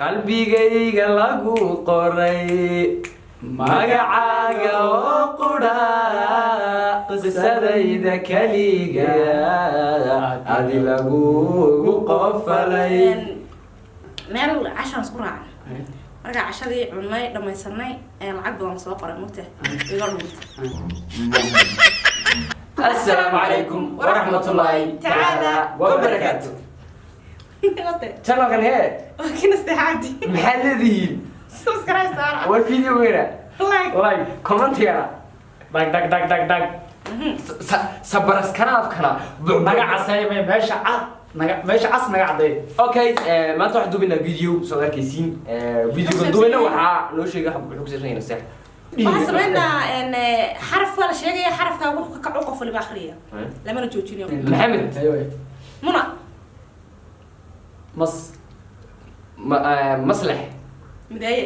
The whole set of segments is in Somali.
Qalbigayga lagu qoray magacaaga oo qudha, qisadayda keliga adi lagugu qofalay. Meel cashaan isku raacay. Markaa cashadii cunnay, dhamaysanay, ayaan lacag badan soo qoray, mugta iga dhuntay. Assalaamu calaykum waraxmatullaahi tacaala wabarakaatu. Channelkan hee? Waa kina saddexaadi. Maxaad leedihiin? Subscribe saara. War videogeena like. Like, commentigana Dag dag dag dag dag. Subscribe-kana. Naga caseymay meesha cad, naga meesha cas naga cadeey. Okay, maanta waxaan duubaynaa video soo arkaysiin. Videogan duubayna waxaa noo sheegay wuxuu ku saabsan yahay naseex. Waxaan sameynaa xaraf waa la sheegaya, xarafkaa wuxuu ka kaco qof waliba akhriya, lamana joojinayo. Maxamed. Ayo. Muna. Mas. Maslax. Midaaye.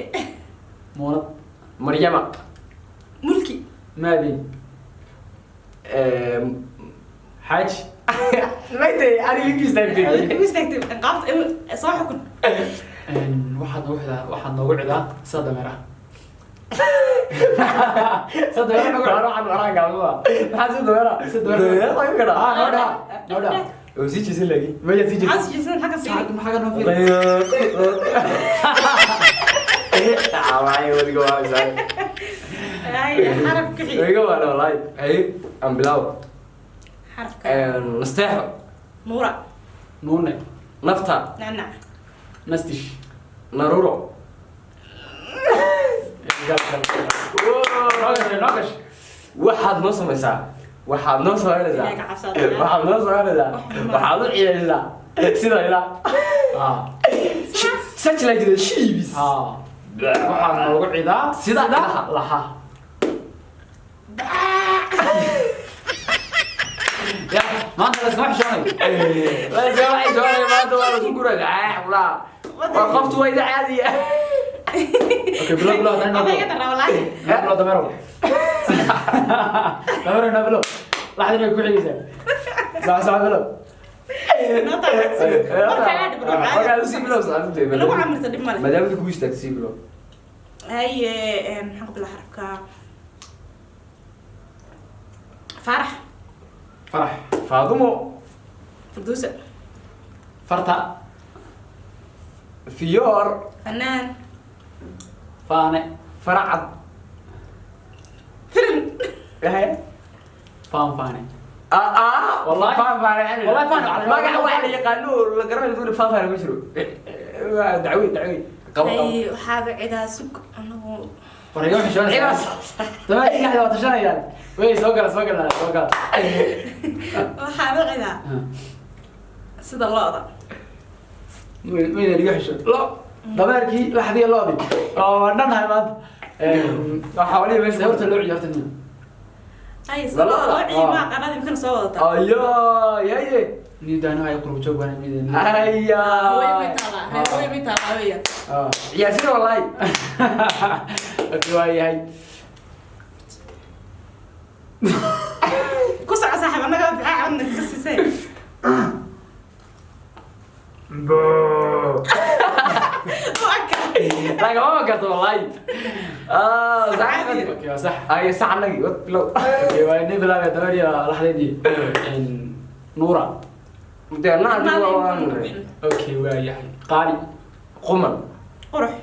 Muunad. Maryama. Mulki. Maadi. Xaaji. Mayte aniga igu istaagtay. Igu istaagtay qaabta soo xukun. Waxaad noogu xidaa, waxaad noogu cidaa sida dameeraha, sida dameeraha noogu cidaa. Waxaan waraa gaalmada maxaa si dameera? Si dameera. Dameera laga garaa. Ah, noo dhaha, noo dhaha. Oo sii jeesan laakiin. Maya sii maxaa jirta. sii jeesan? Xagga sii. Maxaa noo fiiri? Waay, wadiga waa saay. Ay, xaraf kixi. Wadiga waa walaay. Hay, aan bilaw. Xarafka. Nasteexo. Nuura. Nuune. Nafta. Nacnac. Nastish. Naruro. Gal gal, noo gashay, noo gashay. Waxaad noo samaysaa, waxaad noo samaynaysaa. Ilaahay ka cabsada. Waxaad noo samaynaysaa, waxaad u ciyaysaa sida ilaa such like the sheeps. Ah, waxaad noogu cidaa sida ilaha. Laha ya maanta la iskama xishoonayo. Waxay soconaya maanta waa lasu guray walaa waa qoftu waa ida caadiya. Okay, bilow, bilow, haddana noo Adayga bilow. daraa wallaahi. Noo bilow, dameerow, dameerow, noo bilow. Laxdin way ku xigaysaa. Sax sax, bilow. Noo taa. Markaa dhib Markaa sii bilow saacadda. Lagu camirta, dhib male. Maadaama kugu istaagto, sii bilow. Haye, maxaan ku bilaa xarafka? Faarax. Farax. Faadumo. Farduusa. Farta. Fiyoor. Fanaan. Faane. Faracad. Filim. Faan faane. Wallahi faan faane. Wallahi faan. Magaca waxa la yaqaano oo la garanayo duuna faan faane ma jiro. Dacwi dacwi, qabo qabo. Haye, waxaaba cidaa sug anagu. War iga xishoonaysaa, dameer igaxda waa tashanayaan. Wey, soo gala, soo gala, soo gala. Waxaaba cidaa sida lo'da. Mayna iga xisho lo dameerkii, laxdii, loodii oo dhannahay maanta. Waxaa waliba meesha horta loo ciyo horta nin. Ay, sida lo'da loo ciyo maa qanadi imkana soo wadataa. Ayo yaye. Nin daano ay qurbo joog baan mid. Aya. Hooyo may taalaa, reer hooyo may taalaa weeyaan. Ciyaartida wallahi. Okay, waa yahay. Ku soco saaxiib, annaga bixaa codna ka siisay. Waa ka. Lagama garto wallahi. Ah, sax. Okay, waa sax. Ay, sax anagi wad bilow. Okay, waa nin bilaabaya dameer iyo laxdeedii. Nuura. Dee na adigu waan. Okay, waa yahay. Qaali. Quman. Qurux.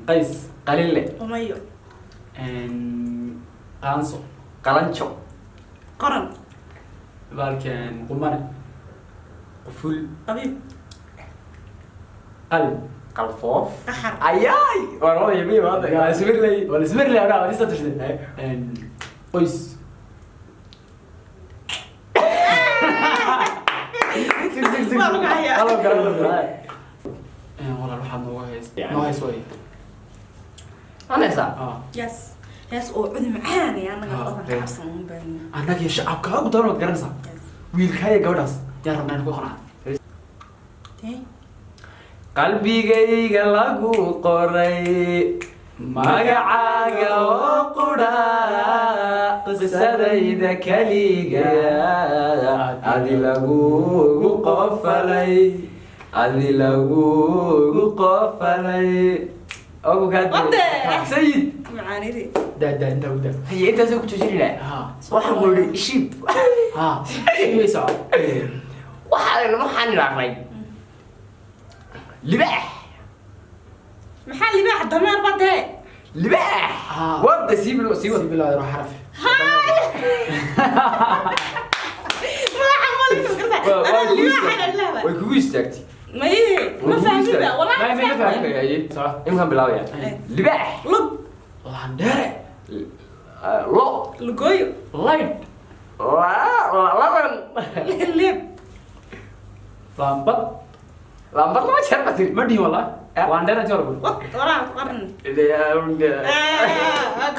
Qays. Qalinle. Umayo. Qaanso. Qalanjo. Qoran. Baalkan qumane. Quful. Qabiib. Qalin. Qalfoof. Qaxar. Ayaay, waan wada yimi maanta waa ismirley. Waa ismirley, anaa waa isa tashtay. Qoys. Waa lagu hayaa. Halo, garan. Walaal, waxaad noogu hays, noo hays way. Anaysa. Ah. Yes, hees oo cudi macaan ee annaga Ah, odan ka cabsan uun baan. Annaga iyo shacabka ugu daran waad garanaysaa. Wiilkaa iyo gabadhaas yaan rabnaa inaan ku qanacno. Tee. Qalbigayga lagu qoray magacaaga oo qudha, qisadayda keliga adi lagugu qofalay, adi lagugu Qofalay ogu kaa. Wade. Sayid. Macaanidii. Daa daa, intaa u daa. Haye, intaasoo ku joojinayna. Ha. Waxaan ku idhi shiib. Ha, way soco. Waxaan idhaahnay libaax. Maxaa libaax? Dameer ba dee. Libaax. Ah. Wada sii bilo, sii sii wad. Bilaa yaro xaraf. Haay, magaca malika magarta anaa libaax ana Way kugu istaagtay. Maye, ma fahmin ba wallahi. Ma Ma ma fahmin. fahmin. Haye. Soco. Imkaan bilaabaya. Libaax. Lug. Landheere. Lo. Lugooyo. Light. Laban. Leeb. Lambad. Lambar lama jeer ba tiri. Ma dhihin wallah. Eh? Landheere intii hore bul. Wad waraa qaran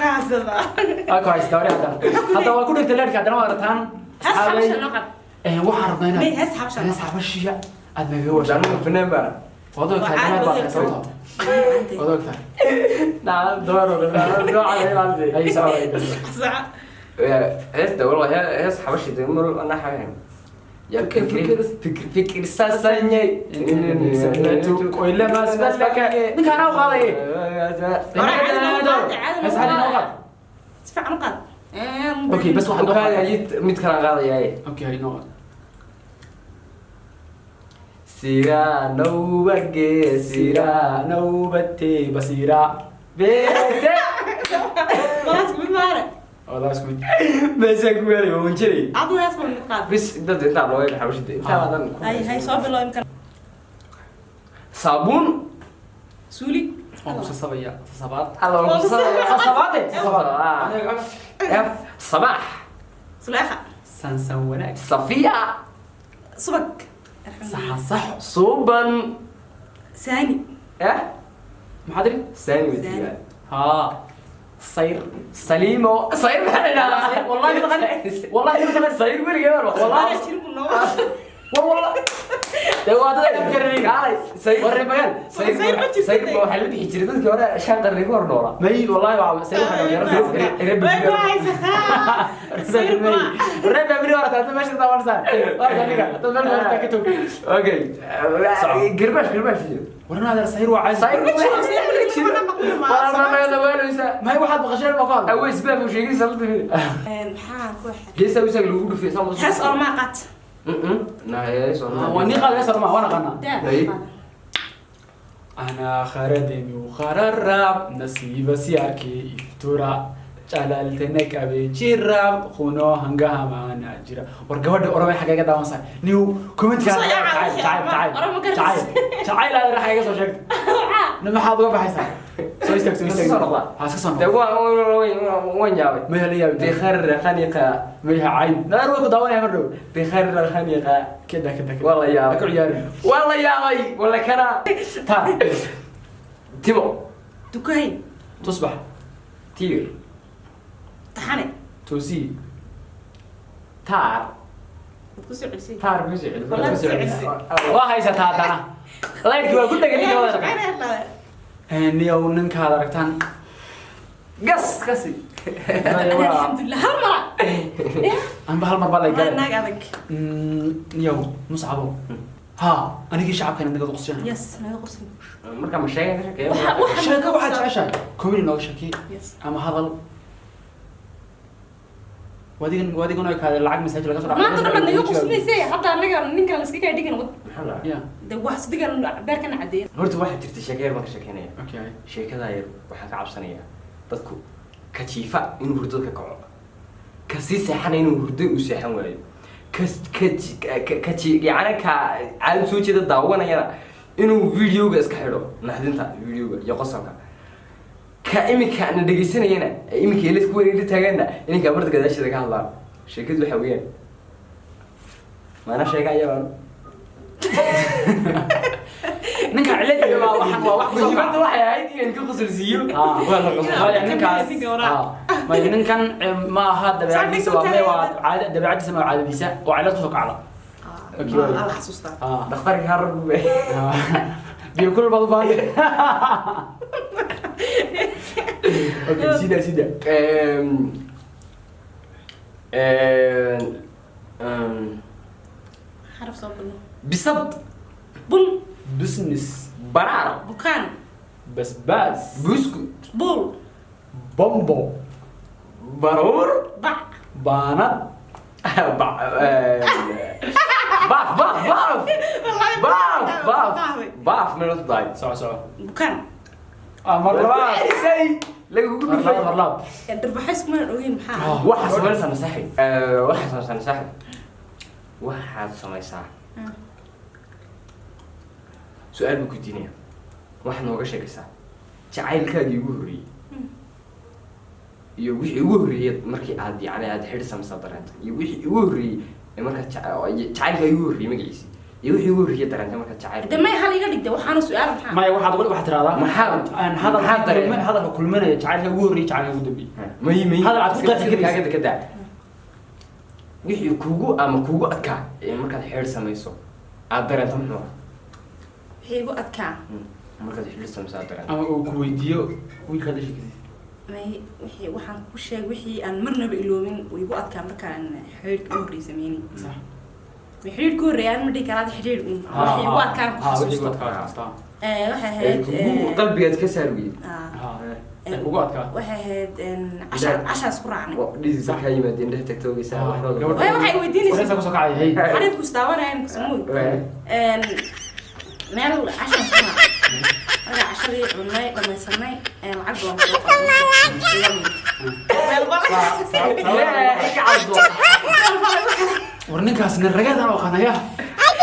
ka hasada. Aa, ku haysta wari haddana. Hadda waa ku dhigtay leerka, haddana waa rataan. Hees xabasha noo qad. Waxaan rabnaa inaad May hees xabasha noo hees qad. xabashiya aad nagaga washaa. Anigu fanaan baan. Waad ogtahay, dameer baa tahay sababtoo. Waad ogtahay. Nacam dameer oo dhan nooca ilaaliday. Ay, soco. Saca. Heesta wallahi hees xabashi de mar ana xabayn ya. Fikir. Fikir fikir sasanyay. Qoy lama asbalaka. Ninkaan u qaadaye. Hore caadi noo qaad, caadi Hees caadi noo qaad. Si fiican u qaad. Okay, bas waxaad noo qaad. Mid kala qaadayaa. Okay, noo qaad. Siraa nowbage siraa. Sira nowbate basira. Beete. Walaas mid maare. Wallah isku mid. Meeshaan ku weelay waan jiray. Adu hees baa mid qaad. Bis dad intaa loo yeedha xabashida intaa badan. Hay hay, soo bilo imkan. Saabuun. Suuli. Waan ku sasabaya. Sasabaad. Alla waan ku Sasabaade. Sasabaad. F sabaax. Suleekha. Sansan wanaag. Safiya. Subag. Saxa saxo. Suuban. Saani. Eh. Maxaa tiri? Saani watiga. Haa. Sayr. Saliimo sayr maxaa la idhaahdaa? Wallahi ma taqaan. Wallahi ma taqaan. Sayr weligay baan maqlay. Wallahi. Jirku noo. War wallah. Dee waa dad aan garanaynin. Kaalay sayr. War reer magaal. Sayr. Sayr ma jirto. Sayr ma waxaa la dhihi jiray dadkii hore 5 qarni ka hor noolaa. May wallahi waa sayr, waxaa yaro. Reer Way ku haysataa. Sayr ma. Reer baabiri hore taata meesha daawanaysaa. Waa aniga. Dad meel hore ka tog. Okay, girbash girbash. War inaad sayr waa caadi. Sayr Ma jiro, sayr ma jiro, ma maqlin ma. Waa May waxaad maqasheen ma qaad. aweys baa buu sheegay salada. Maxaa ku xidhay? Geesaa wisaag lagu dhufay sama. Hees ormaa qaad. Na hees ormaa. Waa nin qaad hees ormaa, waan aqaanaa. Daa. Hay. أنا خردمي وخرراب نصيب سياركي إفتورا جلالتنك أبي جراب خونو هنجها معنا جرا ورجواد أورما حاجة كده مثلا نيو كومنت كده. Soo yaacay, تعال تعال تعال. Oroma garas. تعال تعال، هذا راح يقص شكل لما حاضر بحسها soo istaag, soo istaag. Iska soo noqdaa. Ha, iska soo De noqdaa. Waan yaabay. Ma hela yaabay. Bikhar khaniqa. Ma yaha cayn naar way ku daawanaya mar dhow. Bikhar khaniqa. Kada kada kada. Waa la yaabay. Ha ku ciyaarin. Waa la yaabay wala kana. Ta. Timo. Dukahay. Tusbax. Tiir. Taxane. Toosii. Taar. Waad ku soo celisay. Taar ku soo celisay. Wallahi ku soo celisay. Waa haysataa haddana laydhkii waa ku dhegan ninka wada. Shaqeynaya la. Niyow ninkaad aragtaan. Gas kasi. Alxamdulillah, hal mara. Anba hal mar baa lay Waa galay. naag adag. Niyow Muscabo, ha, anigii shacabkan inaga qosiyaan. Yes, naga qosin. Marka ma sheegan ka sheekeeyo. Waxa Sheeko waxaad jeceshahay, comedy nooga sheekey. Yes. Ama hadal wadigan wadigan oo kaada lacag masaajid laga soo dhacay. Maanta dhan baad naga qosinaysay, hadda anaga ninkan la iska kaa dhigan wad. Maxaa la Ya. De wax sidigan beerkan cadeyn. Horta waxaa jirta sheeko yar baan ka sheekeynaya. Okay. Sheekadaa yar waxaan ka cabsanayaa dadku ka jiifa inuu hurdada ka kaco, ka sii seexana inuu hurdo uu seexan waayo, ka yacni ka caadi soo jeeda daawanayana inuu videoga iska xidho, naxdinta videoga iyo qosolka ka iminka na dhegaysanayana ee iminka elid kuwan ila taagaana inay kaamarda gadaasheeda ka hadlaan. Sheekadu waxa weeyaan maana sheega ayabaan. Ninka ciladiga waa waxan, waa wax kusoo Muhiimadda waxay ahayd inaan ka qosolsiiyo. Waa la qosol. Maya ninkaas. Maya ninkan ma aha dabeecadiisa, waa may waa caada dabeecadiisa, ma caadadiisa oo cilad kusoo kacda. Okay. Waa la xasuustaa. Dhakhtarka harar buu baahay. Biyo kulul baad u baahan. Okay, sida sida. Em, em, Xaraf soo bilno. Bisad. Bun. Business. Baraar. Bukaan. Basbaas. Buskud. Buul. Bombo. Baruur. Bac. Baanad. Baaf, baaf, baaf, baaf, baaf, baaf meel tahay. Soco, soco. Bukaan. Ah, mar labaad. Say lagugu Mar dhufay. labaad, mar labaad. Darbaxays kumaan ogeyn maxaa. Ah. Waxaad samaynaysaa nasaxi, waxaad samaysaa nasaxi, waxaad samaysaa. Su-aal buu ku diinaya. Waxaad nooga sheekaysaa jacaylkaagii ugu horreeyey iyo wixii ugu horreeyey markii aad yani aad xidhi samaysaa dareentay, iyo wixii ugu horreeyey ee markaad jacaylkaagii ugu horreeyey magaciisi, iyo wixii ugu horreeyey dareentay markaad jacayl. De may hal iga dhigde, waxaana su-aal maxaa? Maya, waxaad tiraahdaa Maxaa- aan hadal maxaa dareen? Hadalka kulminaya jacaylka ugu horreeyay, jacaylka ugu dambeeyay. May, may. Hadal aad ku qeexi karaysid. Kaaga ka daa wixii kugu ama kugu adkaa ee markaad xidhi samayso aad dareento muxuu ahaa? Wixii igu adkaa. Markaad xidhi samayso aad dareento. Ama uu ku weydiiyo wiilkaad la sheekaysid. May, wixii waxaan ku sheeg, wixii aan marnaba iloobin uu igu adkaa markaan xidhiidhka u horreeyay sameynay. Sax. Xidhiidhka u horreeyay aan ma dhihi karaa xidhiidh uun, wixii igu adkaan ku Ha, wixii igu xasuusto. adkaa xasuustaa. Waxay ee ahayd kugu qalbigaad ka saar weyey. Ah, Ha, ee kugu adkaa. Waxay ahayd casha, cashaas ku raacnay. Dhidid kaa yimaad, indhaha tagta ogeysaa waxba. Gabadha- Way, waxay weydiinaysaa. Wareysaa kusoo kacaya, hey. Xariifku istaawanaya kusamuud. Meel cashaan ku raacnay, markaa cashadii cunay dhamaysanay, lacag badan soo qornay. Meel bale. Ilaahay ka cabso. Meel bale. War ninkaas nin ragadan oo qanaya.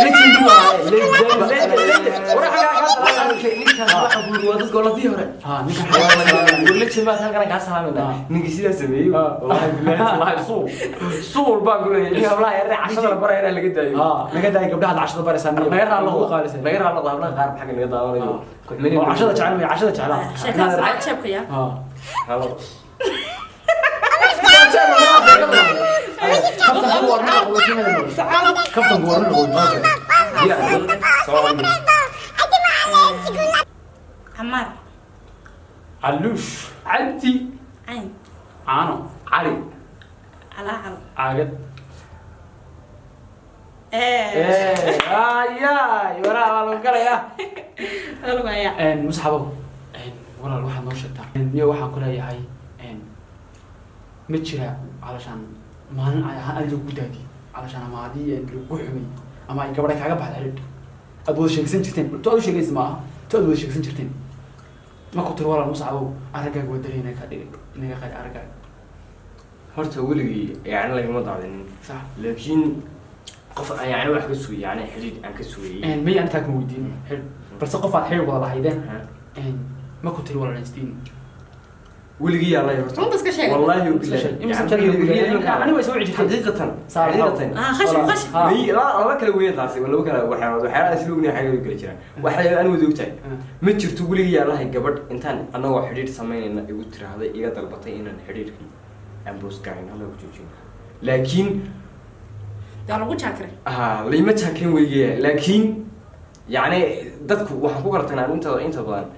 Legend waaye, legend, legend, legend. War xagaa kaa salaamay. Ninkaas waxa buu yiri waa dadka oladii hore. Ha, ninkan War legend baa halkan kaa salaamayna. Ninkii sidaa sameeyey, wallahi billahi wallahi suul suul baan ku leeyahay. Nin hablaha yar ee cashada la baraya inaan laga daayo. Ha, naga daay gabdhaha cashada baraysaa. Naga raalo. Ugu qaalisay. Naga raalo hablaha qaar xagga naga daawanayo. Ku xumeynaya. Oo cashada jecel way, cashada jeclaa. Sheekadaas lacag jeebka yaa. Ha. Raalo. Kaftanku war ma noqdo, kaftanku war ma noqdo. Soo Camaar. Caluush. Cabdi. Cayn. Caano. Cali. Calaacal. Caagad. Ayaay, waraa waa lagu galayaa. Lagu hayaa. Musxabow, walaal, waxaad noo sheegtaa niyo, waxaan ku leeyahay ma jira calashaan maalin ay ahaan adiga lagu daadiyey calashaan, ama adii lagu xumay, ama ay gabadha kaaga baxday xidhiidh aad wada sheegsan jirteen, to aad u sheegaysa maaha, to aad wada sheegsan jirteen, ma ku tiri walaal Musxabow, araggaaga waa dareen inaga dhigay, inaga qari araggaaga? Horta weligii yani lagama daadinin. Sax. Laakiin qof aan yani wax ka sugay, yani xidhiidh aan ka sugayey. May, anitaa kuma weydiin xidhiidh, balse qof aad xidhiidh wada lahaydeen ma ku tiri walaal isdiin? Weligii yaa lay horta. Runta iska sheeg. Wallahi. Iska sheeg. Imise aniga way soo wici jirtay. Xaqiiqatan. Saar. Xaqiiqatan. Ah, khashif, khashif. Ha. May, laba kala weyn taasi waa laba kala waxyaalood, waxyaalaha isla ognahay xagga kala jiraan, waxay aan wada ogtahay. Ma jirto weligii yaa lahay gabadh intaan annagoo xidhiidh samaynayna igu tiraahday, iga dalbatay inaan xidhiidhkii aan boos garayn alla ku joojin, laakiin Yaa lagu jaakiray. Ah, layma jaakin weligii, laakiin yacni dadku waxaan ku kala tagnaa inta badan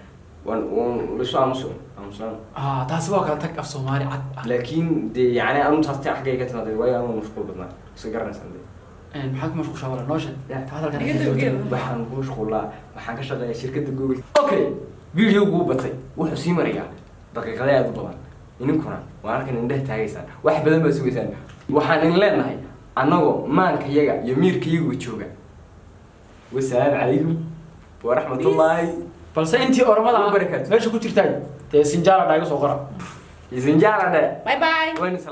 waan laisu aamuso aamusnaan. Ah, taasi waa kala tag af Soomaali cad ah. Laakiin dee yacni anu taas xaggay ka timaaday, waayo anu mashquul badnaa, iska garanaysaan dee. Maxaad ku mashquushaa walaal? Noo sheeg. Ya. Taas halkan. Iga daba. Waxaan ku mashquulaa, waxaan ka shaqeeyaa shirkadda Google. Okay, videogu wuu batay, wuxuu sii marayaa daqiiqada aad u badan. Idinkuna waa halkan indhaha taagaysaan, wax badan baad sugaysaan. Waxaan idin leenahay annagoo maankayaga iyo miirkayagu jooga, wasalaamu calaykum waraxmatullaahi. Balse intii Oromada ah Wabarakaatu. meesha ku jirtaay dee sinjaala dhaaga soo qora. Isinjaaladhe. Bye bye. Wayna salaam.